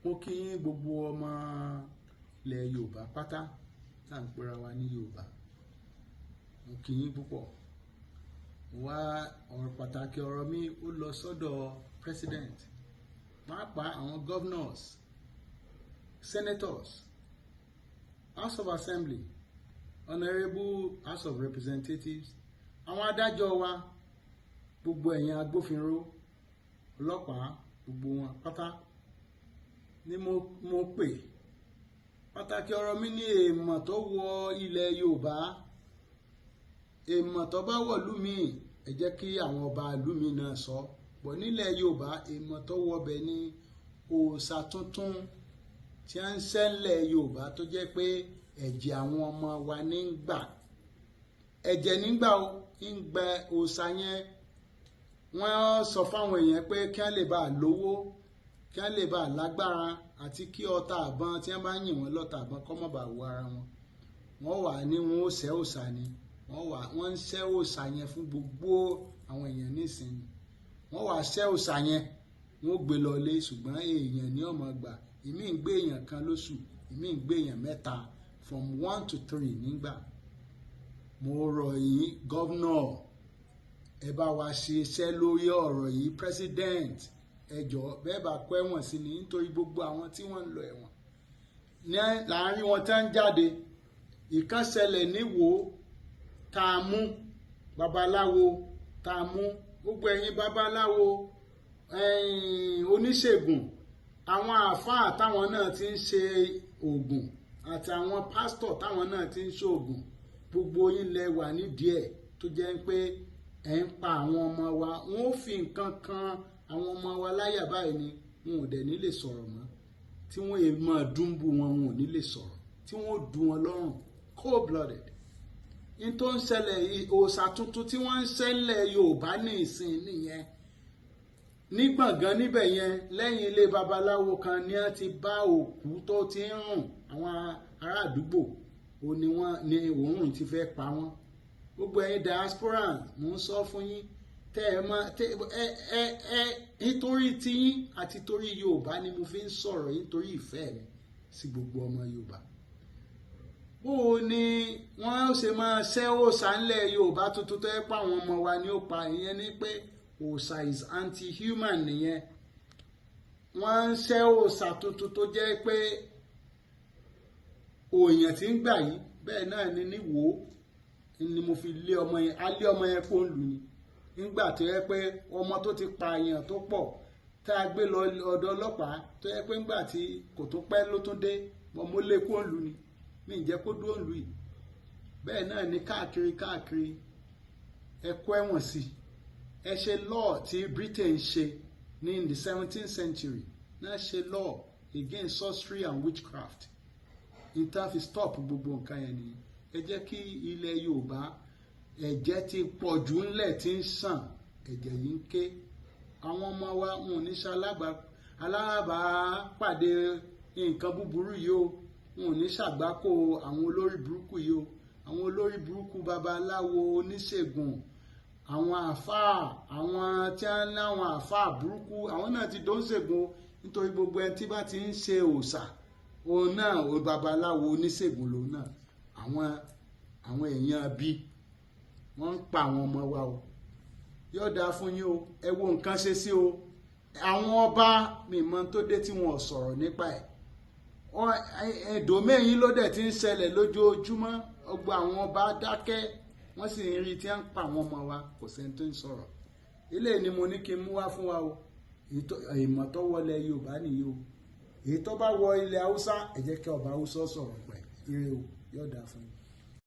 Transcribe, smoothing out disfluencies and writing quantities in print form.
Mo kí yín, gbogbo ọmọ ilẹ̀ Yorùbá pátá tá à ń pera wa ní Yorùbá. Mo kí yín púpọ̀. Wá ọ̀rọ̀ pàtàkì, ọ̀rọ̀ mi ó lọ sọ́dọ̀ president, pàápàá àwọn governors, senators, House of Assembly, honourable House of Representatives, àwọn adájọ́ wa, gbogbo ẹ̀yin agbófinró, ọlọ́pàá, gbogbo wọn pátá ni mo pè. Pàtàkì ọ̀rọ̀ mi ní èèmọ̀ tó wọ ilẹ̀ Yorùbá. Èèmọ̀ tó bá wọ̀lú mi, ẹ jẹ́ kí àwọn ọba ìlú mi náà sọ bọ̀. Nílẹ̀ Yorùbá, èèmọ̀ tó wọbẹ̀ ní òòṣà tuntun tí a ń ṣẹlẹ̀ Yorùbá, tó jẹ́ pé ẹ̀jẹ̀ àwọn ọmọ wa ní ń gbà, ẹ̀jẹ̀ nígbà ó ń gbẹ òòṣà yẹn. Wọ́n sọ fáwọn èèyàn pé kí wọ́n lè bá a lówó, kí wọ́n lè bá a lágbára, àti kí ọta àbọn tí wọ́n bá yìn wọ́n lọ́ta àbọn kó má bàa wọ ara wọn. Wọ́n wà ní wọn ó ṣẹ́ òòṣà ni wọ́n wà, wọ́n ń ṣẹ́ òòṣà yẹn fún gbogbo àwọn èèyàn nísìnyí. Wọ́n wà ṣẹ́ òòṣà yẹn, wọ́n gbé lọ lé, ṣùgbọ́n èèyàn ní ọmọ gbà. Ìmí ń gbé èèyàn kan lóṣù, ìmí ń gbé èèyàn mẹ́ta, from 1 to 3 nígbà. Mo rọ̀ yín, governor, ẹ bá wa ṣe iṣẹ́ lórí ọ̀rọ̀ yìí. President, ẹ jọ̀ọ́, bẹ́ẹ̀ bá kó ẹ̀wọ̀n sí ni, nítorí gbogbo àwọn tí wọ́n ń lọ ẹ̀wọ̀n ní láàrin wọn tí wọ́n ń jáde. Ìkan ṣẹlẹ̀ níwò tá a mú babaláwo tá a mú. Gbogbo ẹ̀yin babaláwo, oníṣègùn, àwọn àáfàá táwọn náà ti ń ṣe oògùn, àti àwọn pásítọ̀ táwọn náà ti ń ṣe oògùn, gbogbo yín lẹ wà nídìí ẹ̀, tó jẹ́ pé ẹ̀ ń pa àwọn ọmọ wa. Wọ́n ó fi nǹkan kan àwọn ọmọ wa láyà báyìí ni, wọn ò dẹ̀ ní lè sọ̀rọ̀ mọ́. Tí wọ́n èè máa dúnbù wọn, wọn ò ní lè sọ̀rọ̀, tí wọ́n ó dùn wọn lọ́rùn cold blooded ní. Tó ń ṣẹlẹ̀, òòṣà tuntun tí wọ́n ń ṣẹlẹ̀ Yorùbá ní ìsìn nìyẹn. Ní gbọ̀ngàn níbẹ̀ yẹn, lẹ́yìn ilé babaláwo kan ní wọ́n ti bá òkú tó ti ń rùn. Àwọn ará àdúgbò ò ní wọ́n ní òórùn ti fẹ́ pa wọ́n. Gbogbo ẹ̀yin diaspora, mò ń sọ fún yín, tẹ́ ẹ mọ tẹ́ ẹ ẹ ẹ nítorí tiyín àti torí Yorùbá ni mo fi ń sọ̀rọ̀ yìí, nítorí ìfẹ́ mi sí gbogbo ọmọ Yorùbá. Bó o ní wọ́n ṣe máa ṣẹ́ òòṣà ńlẹ̀ Yorùbá tuntun tó yẹ pé àwọn ọmọ wa ni ó pa, ìyẹn ni pé òòṣà is anti-human nìyẹn. Wọ́n ń ṣẹ́ òòṣà tuntun tó jẹ́ pé òòyàn tí ń gbà yìí. Bẹ́ẹ̀ náà ni níwò ni mo fi lé ọmọ yẹn, á lé ọmọ yẹn kó ń lù ní nígbà tó yẹ pé ọmọ tó ti pa èèyàn tó pọ̀, tá a gbé lọ ọ̀dọ̀ ọlọ́pàá, tó yẹ pé ńgbà tí kò tó pẹ́ ló tún dé, mo lé kó ń lù ní mi ì jẹ́ kó dúró ń lù yìí. Bẹ́ẹ̀ náà ni káàkiri káàkiri. Ẹ kó ẹ̀wọ̀n sí, ẹ ṣe law tí Britain ṣe ní in the 17th century náà, ṣe law against sorcery and witchcraft ní tá fi stop gbogbo nǹkan yẹn nìyẹn. Ẹ jẹ́ kí ilẹ̀ Yorùbá, ẹ̀jẹ̀ ti pọ̀ jù ńlẹ̀ tí ń sàn, ẹ̀jẹ̀ yìí ń ké. Àwọn ọmọ wa, wọn ò ní ṣe alábàápàdé nǹkan búburú yìí o. Wọn ò ní ṣàgbákò àwọn olórí burúkú yìí o, àwọn olórí burúkú babaláwo, oníṣègùn, àwọn àáfàá, àwọn tí wọ́n láwọn àáfàá burúkú, àwọn náà ti dó ń ṣègùn o, nítorí gbogbo ẹni tí bá ti ń ṣe òòṣà, òun náà babaláwo, oníṣègùn lòun náà. Àwọn èèyàn bí wọ́n ń pa àwọn ọmọ wa o. Yóò dáa fún yín o. Ẹ wo nǹkan ṣe sí o. Àwọn ọba mímọ́ tó dé tí wọn ò sọ̀rọ̀ nípa ẹ̀, ẹ̀ẹ́dọ̀mẹ́yìn ló dẹ̀ ti ń ṣẹlẹ̀ lójoojúmọ́. Ọgbà àwọn ọba dákẹ́, wọ́n sì ń rí tí wọ́n ń pa àwọn ọmọ wa, kò sẹ́ni tó ń sọ̀rọ̀. Eléyìí ni mo ní kí n mú wá fún wa o. Ìmọ̀ tó wọlé Yorùbá nìyí o. Èyí tó bá wọ ilẹ̀ Haúsá, ẹ jẹ́ kí ọba Haúsá sọ̀rọ̀ pẹ̀. Ire o, yóò dáa fún yín.